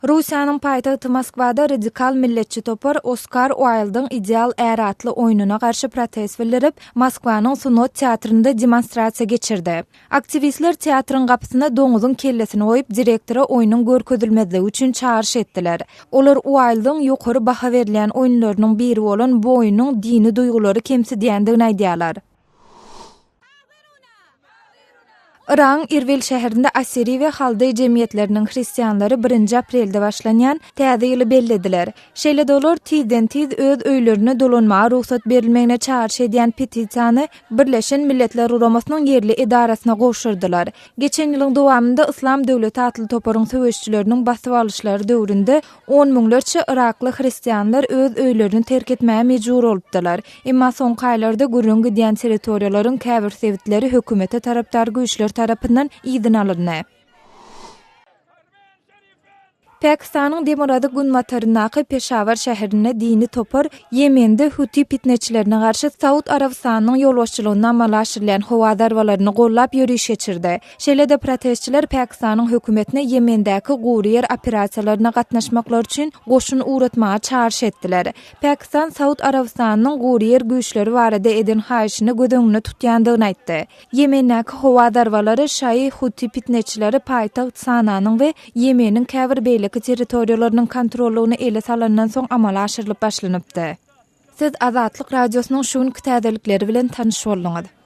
Russiýanyň paýtagty Moskwada radikal milletçi topar Oskar Uaýldyň Ideal är atly oýnuna garşy protest bildirip, Moskwanyň Sungat teatrynda demonstrasiýa geçirdi. Aktiwistler teatryň gapysyna doňuzyň kellesini goýup, direktora oýnuň görkezilmezligi üçin çagyryş etdiler. Olar Uaýldyň ýokary baha berilýän oýunlarynyň biri bolan bu oýnuň dini duýgulary kemsidýändigini aýdýarlar. Yragyň Irbil şäherinde Asiri we Haldeý jemgyýetleriniň hristianlary birinji aprelde başlanýan Täze ýyly bellediler. Şeýle-de olar tizden-tiz öz öýlerine dolanmaga rugsat berilmegine çagyryş edýän petisiýany Birleşen Milletler Guramasynyň ýerli edarasyna gowşurdylar. Geçen ýylyň dowamynda Yslam döwleti atly toparyň söweşijileriniň basyp alyşlary döwründe On müňlerçe yrakly hristianlar öz öýlerini terk etmäge mejbur bolupdylar. Emma soňky aýlarda gürrüň gidýän territoriýalaryň käbir sebitleri hökümete tarapdar güýçler tarapyndan yzyna alyndy. Pakistanyň demirgazyk-günbataryndaky Peşawar şäherinde dini topar Ýemende huti pitneçilerine garşy Saud Arabystanynyň ýolbaşçylygynda amala aşyrylýan howa zarbalaryny gollap ýöriş geçirdi. Şeýle-de protestçiler Pakistanyň hökümetine Ýemendäki gury ýer operasiýalaryna gatnaşmaklary üçin goşun ugratmaga çagyryş etdiler. Pakistan Saud Arabystanynyň gury ýer güýçleri barada eden haýyşyny göz öňünde tutýandygyny aýtdy. Ýemendäki howa zarbalary şaýy huti pitneçileri paýtagt Sananyň we Ýemeniň käbir beýleki territoriýalarynyň kontrollygyny ele salandan soň amala aşyrylyp başlanypdy. Siz Azatlyk Radiosynyň şu günki täzelikleri bilen tanyş bolduňyz.